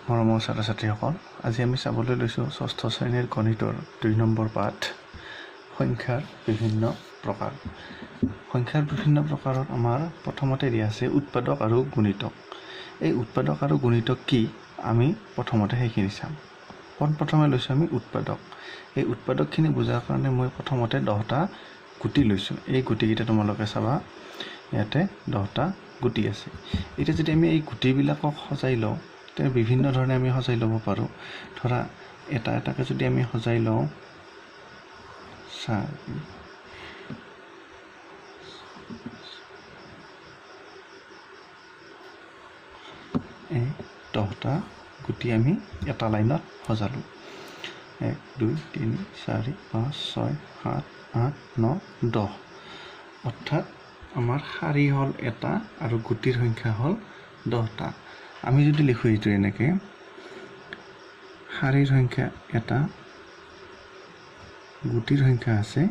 মৰমৰ ছাত্ৰ ছাত্ৰীসকল, আজি আমি চাবলৈ লৈছোঁ ষষ্ঠ শ্ৰেণীৰ গণিতৰ 2 নম্বৰ পাঠ, সংখ্যাৰ বিভিন্ন প্ৰকাৰ। সংখ্যাৰ বিভিন্ন প্ৰকাৰত আমাৰ প্ৰথমতে দিয়া আছে উৎপাদক আৰু গুণিতক। এই উৎপাদক আৰু গুণিতক কি, আমি প্ৰথমতে সেইখিনি চাম। পোনপ্ৰথমে লৈছোঁ আমি উৎপাদক। এই উৎপাদকখিনি বুজাৰ কাৰণে মই প্ৰথমতে 10টা গুটি লৈছোঁ। এই গুটিকেইটা তোমালোকে চাবা, ইয়াতে 10টা গুটি আছে। এতিয়া যদি আমি এই গুটিবিলাকক সজাই লওঁ, তেতিয়া বিভিন্ন ধৰণে আমি সজাই ল'ব পাৰোঁ। ধৰা এটা এটাকৈ যদি আমি সজাই লওঁ, 4, এই 10টা গুটি আমি এটা লাইনত সজালোঁ। 1 2 3 4 5 6 7 8 9 10। অৰ্থাৎ আমাৰ শাৰী হ'ল এটা আৰু গুটিৰ সংখ্যা হ'ল 10টা। আমি যদি লিখোঁ এইটো এনেকৈ, শাৰীৰ সংখ্যা এটা, গুটিৰ সংখ্যা আছে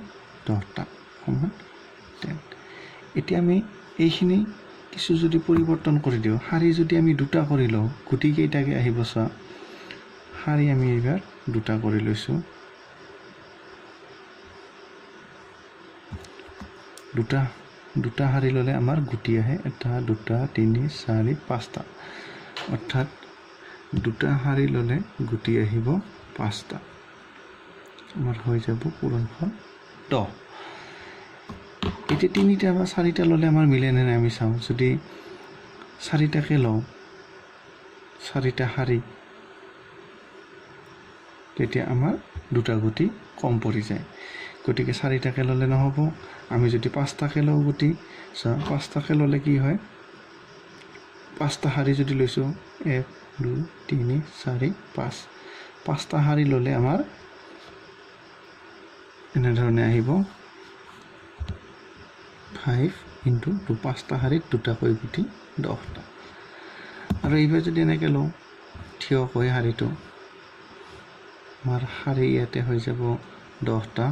10টা, সমান 10। এতিয়া আমি এইখিনি কিছু যদি পৰিৱৰ্তন কৰি দিওঁ, শাৰী যদি আমি দুটা কৰি লওঁ, গুটি কেইটাকে আহিব চোৱা। শাৰী আমি এইবাৰ দুটা কৰি লৈছোঁ। দুটা শাৰী ল'লে আমাৰ গুটি আহে 1 2 3 4 5টা। অৰ্থাৎ দুটা শাৰী ল'লে গুটি আহিব 5টা। আমাৰ হৈ যাব পূৰণফল 10। এতিয়া 3টা বা 4টা ল'লে আমাৰ মিলেনে নাই আমি চাওঁ। যদি 4টাকে লওঁ, 4টা শাৰী, তেতিয়া আমাৰ দুটা গুটি কম পৰি যায়। গতিকে 4টাকে ল'লে নহ'ব। আমি যদি 5টাকে লওঁ গুটি, চোৱা 5টাকে ল'লে কি হয়, 5টা শাৰী যদি লৈছোঁ, 1 2 3 4 5, 5টা শাৰী ল'লে আমাৰ এনেধৰণে আহিব 5 ইনটু 2, 5টা শাৰীত দুটাকৈ গুটি 10টা। আৰু এইবাৰ যদি এনেকৈ লওঁ থিয়কৈ শাৰীটো, আমাৰ শাৰী ইয়াতে হৈ যাব 10টা।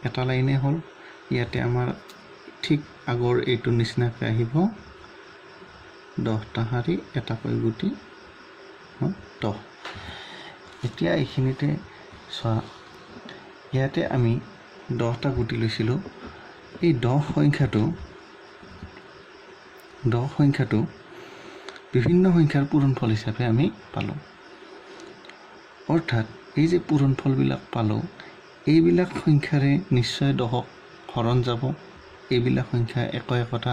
এটা লাইনে হ'ল, ইয়াতে আমাৰ ঠিক আগৰ এইটো নিচিনাকৈ আহিব 10টা শাৰী এটাকৈ গুটি 10। এতিয়া এইখিনিতে চোৱা, ইয়াতে আমি 10টা গুটি লৈছিলোঁ। এই 10 সংখ্যাটো বিভিন্ন সংখ্যাৰ পূৰণফল হিচাপে আমি পালোঁ। অৰ্থাৎ এই যে পূৰণফলবিলাক পালোঁ, এইবিলাক সংখ্যাৰে নিশ্চয় 10ক হৰণ যাব। এইবিলাক সংখ্যা এক একতা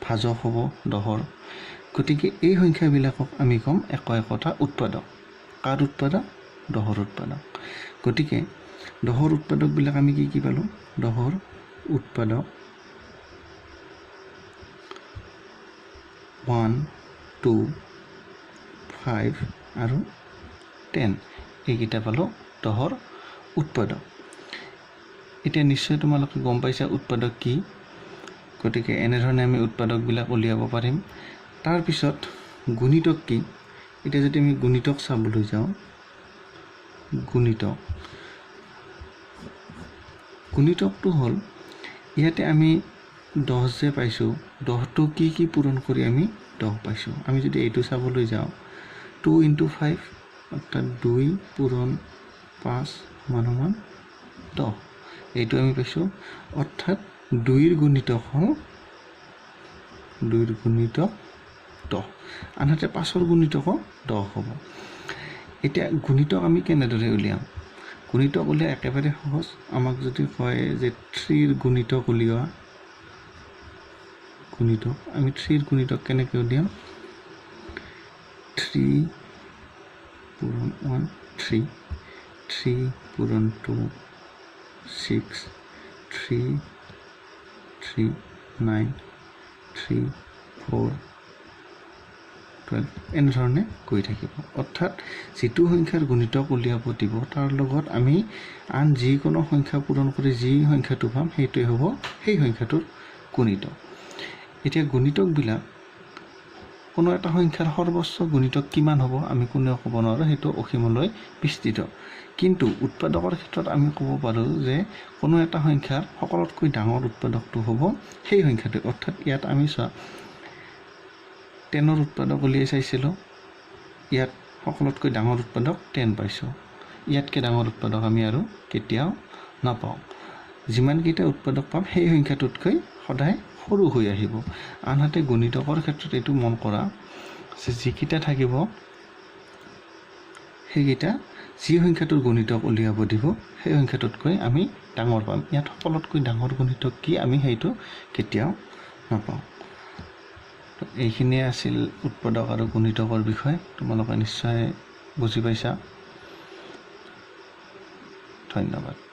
ভাজক হ'ব 10ৰ। গতিকে এই সংখ্যাবিলাকক আমি ক'ম এক একতা উৎপাদক। কাৰ উৎপাদক? 10ৰ উৎপাদক। গতিকে 10ৰ উৎপাদকবিলাক আমি কি কি পালোঁ? 10ৰ উৎপাদক 1 2 5 আৰু 10, এইকেইটা পালোঁ 10ৰ উৎপাদক। এতিয়া নিশ্চয় তোমালোকে গম পাইছা উৎপাদক কি। গতিকে এনেধৰণে আমি উৎপাদকবিলাক উলিয়াব পাৰিম। তাৰপিছত গুণিতক কি? এতিয়া যদি আমি গুণিতক চাবলৈ যাওঁ, গুণিতকটো হ'ল ইয়াতে আমি 10 যে পাইছোঁ, 10টো কি কি পূৰণ কৰি আমি 10 পাইছোঁ। আমি যদি এইটো চাবলৈ যাওঁ, 2 ইনটু 5, অৰ্থাৎ 2 পূৰণ 5 সমান সমান 10, এইটো আমি পাইছোঁ। অৰ্থাৎ 2ৰ গুণিতক হ'ল 2ৰ গুণিতক 10, আনহাতে 5ৰ গুণিতকো 10 হ'ব। এতিয়া গুণিতক আমি কেনেদৰে উলিয়াম? গুণিতক উলিওৱা একেবাৰে সহজ। আমাক যদি কয় যে 3ৰ গুণিতক উলিওৱা, গুণিতক আমি 3ৰ গুণিতক কেনেকৈ উলিয়াম? 3 পূৰণ 1 3, 3 পূৰণ 2 6, 3 3 9, 3 4 12, এনেধৰণে গৈ থাকিব। অৰ্থাৎ যিটো সংখ্যাৰ গুণিতক উলিয়াব দিব, তাৰ লগত আমি আন যিকোনো সংখ্যা পূৰণ কৰি যি সংখ্যাটো পাম, সেইটোৱে হ'ব সেই সংখ্যাটোৰ গুণিতক। এতিয়া গুণিতকবিলাক কোনো এটা সংখ্যাৰ সৰ্বোচ্চ গুণিতক কিমান হ'ব আমি কোনেও ক'ব নোৱাৰোঁ, সেইটো অসীমলৈ বিস্তৃত। কিন্তু উৎপাদকৰ ক্ষেত্ৰত আমি ক'ব পাৰোঁ যে কোনো এটা সংখ্যাৰ সকলোতকৈ ডাঙৰ উৎপাদকটো হ'ব সেই সংখ্যাটো। অৰ্থাৎ ইয়াত আমি চোৱা 10ৰ উৎপাদক উলিয়াই চাইছিলোঁ, ইয়াত সকলোতকৈ ডাঙৰ উৎপাদক 10 পাইছোঁ। ইয়াতকৈ ডাঙৰ উৎপাদক আমি আৰু কেতিয়াও নাপাওঁ। যিমানকেইটা উৎপাদক পাম সেই সংখ্যাটোতকৈ সদায় সৰু হৈ আহিব। আনহাতে গুণিতকৰ ক্ষেত্ৰত এইটো মন কৰা যে যিকেইটা থাকিব সেইকেইটা যি সংখ্যাটোৰ গুণিতক উলিয়াব দিব সেই সংখ্যাটোতকৈ আমি ডাঙৰ পাম। ইয়াত সকলোতকৈ ডাঙৰ গুণিতক কি আমি সেইটো কেতিয়াও নাপাওঁ। এইখিনিয়ে আছিল উৎপাদক আৰু গুণিতকৰ বিষয়। তোমালোকে নিশ্চয় বুজি পাইছা। ধন্যবাদ।